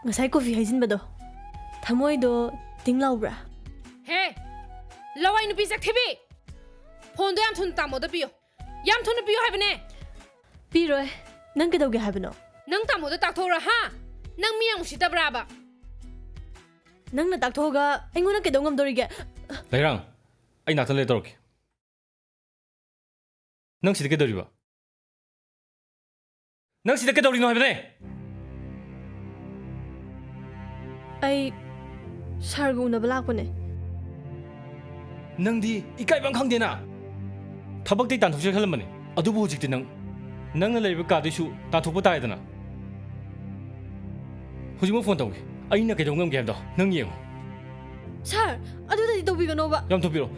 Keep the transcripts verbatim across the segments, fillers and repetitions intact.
ꯉꯁꯥꯏ ꯀꯣꯐꯤ ꯍꯩꯖꯤꯟꯕꯗꯣ, ꯊꯃꯣꯏꯗꯣ ꯇꯤꯡ ꯂꯥꯎꯕ꯭ꯔꯥ? ꯍꯦ! ꯂꯋꯥꯏ ꯅꯨꯄꯤ ꯆꯛꯊꯤꯕꯤ! ꯐꯣꯟꯗꯣ ꯌꯥꯝ ꯊꯨꯅ ꯇꯥꯃꯣꯗ ꯄꯤꯌꯣ꯫ ꯌꯥꯝ ꯊꯨꯅ ꯄꯤꯌꯣ ꯍꯥꯏꯕꯅꯦ! ꯄꯤꯔꯣꯏ꯫ ꯅꯪ ꯀꯩꯗꯧꯒꯦ ꯍꯥꯏꯕꯅꯣ? ꯅꯪ ꯇꯥꯃꯣꯗ ꯇꯥꯛꯊꯣꯛꯎꯔꯣ, ꯍꯥ? ꯅꯪ ꯃꯤ ꯌꯥꯝ ꯎꯁꯤꯠꯇꯕ꯭ꯔꯥꯕ? ꯅꯪꯅ ꯇꯥꯛꯊꯣꯛꯑꯒ ꯑꯩꯉꯣꯟꯗ ꯀꯩꯗꯧ ꯉꯝꯗꯣꯔꯤꯒꯦ? ꯂꯩꯔꯥꯡ, ꯑꯩ ꯅꯥꯛꯇ ꯂꯩ ꯇꯧꯔꯛꯀꯦ꯫ ꯅꯪ ꯁꯤꯗ ꯀꯩꯗꯧꯔꯤꯕ? ꯅꯪ ꯁꯤꯗ ꯀꯩꯗꯧꯔꯤꯅꯣ ꯍꯥꯏꯕꯅꯦ? ꯑꯩ ꯁꯥꯔꯒ ꯎꯅꯕ ꯂꯥꯛꯄꯅꯦ꯫ ꯅꯪꯗꯤ ꯏꯀꯥꯏꯕ ꯑꯃ ꯈꯪꯗꯦꯅ? ꯊꯕꯛꯇꯩ ꯇꯥꯟꯊꯣꯛꯁꯤꯔ ꯈꯜꯂꯝꯕꯅꯦ, ꯑꯗꯨꯕꯨ ꯍꯧꯖꯤꯛꯇꯤ ꯅꯪ, ꯅꯪꯅ ꯂꯩꯔꯤꯕ ꯀꯥꯗꯩꯁꯨ ꯇꯥꯟꯊꯣꯛꯄ ꯇꯥꯔꯦꯗꯅ꯫ ꯍꯧꯖꯤꯛꯃꯛ ꯐꯣꯟ ꯇꯧꯒꯦ꯫ ꯑꯩꯅ ꯀꯩꯗꯧ ꯉꯝꯒꯦ ꯍꯥꯏꯕꯗꯣ ꯅꯪ ꯌꯦꯡꯉꯨ꯫ ꯁꯥꯔ, ꯑꯗꯨꯗꯗꯤ ꯇꯧꯕꯤꯒꯅꯣꯕ꯫ ꯌꯥꯝ ꯊꯨꯕꯤꯔꯣ꯫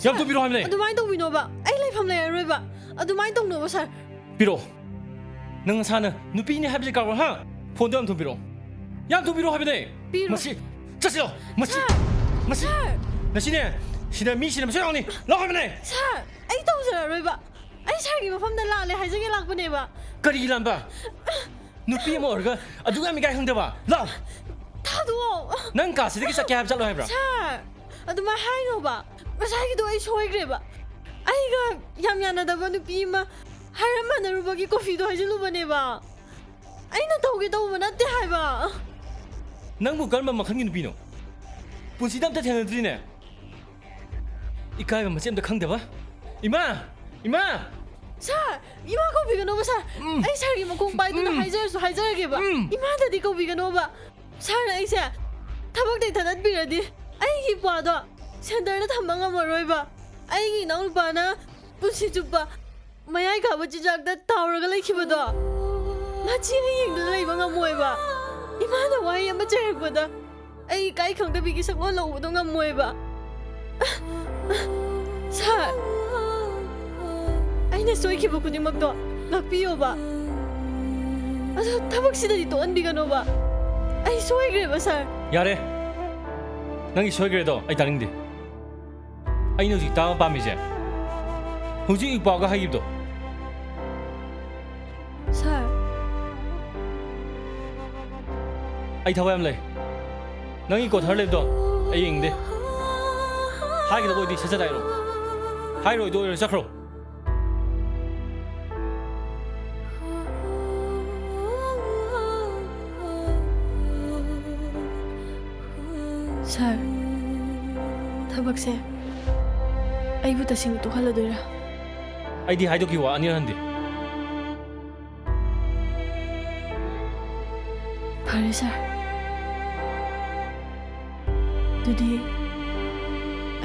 ꯌꯥꯝ ꯊꯨꯕꯤꯔꯣ ꯍꯥꯏꯕꯅꯦ꯫ ꯑꯗꯨꯃꯥꯏꯅ ꯇꯧꯕꯤꯅꯣꯕ꯫ ꯑꯩ ꯂꯩꯐꯝ ꯂꯩꯔꯔꯣꯏꯕ꯫ ꯑꯗꯨꯃꯥꯏꯅ ꯇꯧꯅꯣꯕ, ꯁꯥꯔ꯫ ꯄꯤꯔꯛꯑꯣ꯫ ꯅꯪ ꯅꯁꯥꯅ ꯅꯨꯄꯤꯅꯦ ꯍꯥꯏꯕꯁꯦ ꯀꯥꯎꯔꯣ, ꯍꯥ? ꯐꯣꯟꯗꯣ ꯌꯥꯝ ꯊꯨꯕꯤꯔꯛꯑꯣ꯫ ꯌꯥꯝ ꯊꯨꯕꯤꯔꯛꯑꯣ ꯍꯥꯏꯕꯅꯦ꯫ ꯄꯤꯔꯣꯏ꯫ ꯃꯁꯤ, ꯆꯠꯁꯤꯂꯣ꯫ ꯃꯁꯤ, ꯁꯥꯔ! ꯃꯁꯤ꯫ ꯁꯥꯔ! ꯅꯁꯤꯅꯦ, ꯁꯤꯗ ꯃꯤꯁꯤꯅ ꯃꯁꯛ ꯌꯥꯎꯅꯤ꯫ ꯂꯥꯛꯑꯣ ꯍꯥꯏꯕꯅꯦ꯫ ꯁꯥꯔ, ꯑꯩ ꯇꯧꯖꯔꯔꯣꯏꯕ꯫ ꯑꯩ ꯁꯥꯔꯒꯤ ꯃꯐꯝꯗ ꯂꯥꯜꯂꯦ ꯍꯥꯏꯖꯒꯦ ꯂꯥꯛꯄꯅꯦꯕ꯫ ꯀꯔꯤꯒꯤ ꯂꯥꯟꯕ? ꯅꯨꯄꯤ ꯑꯃ ꯑꯣꯏꯔꯒ ꯑꯗꯨꯛ ꯌꯥꯝ ꯏꯀꯥꯏ ꯈꯪꯗꯕ? ꯂꯥꯛꯑꯣ! ꯊꯥꯗꯣꯛꯑꯣ! ꯅꯪ ꯀꯥꯁꯤꯗꯒꯤ ꯆꯠꯀꯦ ꯍꯥꯏꯕ ꯆꯠꯂꯣ ꯍꯥꯏꯕ꯭ꯔꯥ? ꯁꯥꯔ, ꯑꯗꯨꯃꯥꯏ ꯍꯥꯏꯅꯣꯕ꯫ ꯉꯁꯥꯏꯒꯤꯗꯣ ꯑꯩ ꯁꯣꯏꯈ꯭ꯔꯦꯕ꯫ ꯑꯩꯒ ꯌꯥꯝ ꯌꯥꯅꯗꯕ ꯅꯨꯄꯤ ꯑꯃ ꯍꯥꯏꯔꯝ ꯃꯥꯟꯅꯔꯨꯕꯒꯤ ꯀꯣꯐꯤꯗꯣ ꯍꯩꯖꯤꯜꯂꯨꯕꯅꯦꯕ꯫ ꯑꯩꯅ ꯇꯧꯒꯦ ꯇꯧꯕ ꯅꯠꯇꯦ ꯍꯥꯏꯕ꯫ ꯅꯪꯕꯨ ꯀꯔꯝꯕ ꯃꯈꯜꯒꯤ ꯅꯨꯄꯤꯅꯣ? ꯄꯨꯟꯁꯤꯗ ꯑꯝꯇ ꯊꯦꯡꯅꯗ꯭ꯔꯤꯅꯦ꯫ ꯏꯀꯥꯏꯕ ꯃꯆꯦꯠ ꯑꯝꯇ ꯈꯪꯗꯕ꯫ ꯏꯃꯥ! ꯏꯃꯥ! ꯁꯥꯔ! ꯏꯃꯥ ꯀꯧꯕꯤꯒꯅꯣꯕ, ꯁꯥꯔ꯫ ꯎꯝ꯫ ꯑꯩ ꯁꯥꯔꯒꯤ ꯃꯈꯣꯡ ꯄꯥꯏꯗꯨꯅ ꯎꯝ꯫ ꯍꯥꯏꯖꯔꯁꯨ ꯍꯥꯏꯖꯔꯒꯦꯕ꯫ ꯎꯝ꯫ ꯏꯃꯥꯗꯗꯤ ꯀꯧꯕꯤꯒꯅꯣꯕ꯫ ꯁꯥꯔꯅ ꯑꯩꯁꯦ ꯊꯕꯛꯇꯩ ꯊꯥꯗꯠꯄꯤꯔꯗꯤ ꯑꯩꯒꯤ ꯏꯄ꯭ꯋꯥꯗꯣ ꯁꯦꯟꯇꯔꯗ ꯊꯝꯕ ꯉꯝꯃꯔꯣꯏꯕ꯫ ꯑꯩꯒꯤ ꯏꯅꯥꯎꯅꯨꯄꯥꯅ ꯄꯨꯟꯁꯤ ꯆꯨꯞꯄ ꯃꯌꯥꯏ ꯀꯥꯕ ꯆꯤꯟꯖꯥꯛꯇ ꯇꯥꯎꯔꯒ ꯂꯩꯈꯤꯕꯗꯣ ꯃꯆꯦꯅ ꯌꯦꯡꯗꯨꯅ ꯂꯩꯕ ꯉꯝꯃꯣꯏꯕ꯫ ꯏꯃꯥꯅ ꯋꯥꯍꯩ ꯑꯃ ꯆꯩꯔꯛꯄꯗ ꯑꯩ ꯏꯀꯥꯏ ꯈꯪꯗꯕꯤꯒꯤ ꯁꯛꯂꯣꯟ ꯂꯧꯕꯗꯣ ꯉꯝꯃꯣꯏꯕ꯫ ꯁꯥꯔ, ꯑꯩꯅ ꯁꯣꯏꯈꯤꯕ ꯈꯨꯗꯤꯡꯃꯛꯇꯣ ꯉꯥꯛꯄꯤꯌꯣꯕ꯫ ꯑꯗꯣ ꯊꯕꯛꯁꯤꯗꯗꯤ ꯇꯣꯛꯍꯟꯕꯤꯒꯅꯣꯕ꯫ ꯑꯩ ꯁꯣꯏꯈ꯭ꯔꯦꯕ, ꯁꯥꯔ꯫ ꯌꯥꯔꯦ꯫ ꯅꯪꯒꯤ ꯁꯣꯏꯈ꯭ꯔꯦꯗꯣ ꯑꯩ ꯇꯥꯅꯤꯡꯗꯦ꯫ ꯑꯩꯅ ꯍꯧꯖꯤꯛ ꯇꯥꯕ ꯄꯥꯝꯃꯤꯁꯦ, ꯍꯧꯖꯤꯛ ꯏꯄ꯭ꯋꯥꯒ ꯍꯥꯏꯈꯤꯕꯗꯣ꯫ ꯁꯥꯔ, ꯑꯩ ꯊꯕꯛ ꯌꯥꯝ ꯂꯩ꯫ ꯅꯪꯒꯤ ꯀꯣꯊꯔ ꯂꯩꯕꯗꯣ ꯑꯩ ꯌꯦꯡꯅꯤꯡꯗꯦ꯫ ꯍꯥꯏꯒꯗꯕ ꯑꯣꯏꯗꯤ ꯁꯠ ꯁꯠ ꯍꯥꯏꯔꯣ꯫ ꯍꯥꯏꯔꯣꯏꯗꯣ ꯑꯣꯏꯔꯣ, ꯆꯠꯈ꯭ꯔꯣ꯫ ꯁꯥꯔ, ꯊꯕꯛꯁꯦ ꯑꯩꯕꯨ ꯇꯁꯦꯡꯅ ꯇꯣꯛꯍꯜꯂꯗꯣꯏꯔꯥ? ꯑꯩꯗꯤ ꯍꯥꯏꯗꯣꯛꯈꯤꯕ ꯋꯥ ꯑꯅꯤꯔꯛ ꯍꯟꯗꯦ꯫ ꯐꯔꯦ, ꯁꯥꯔ꯫ ꯑꯗꯨꯗꯤ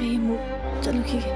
ꯑꯩ ꯑꯃꯨꯛ ꯆꯠꯂꯨꯈꯤꯒꯦ꯫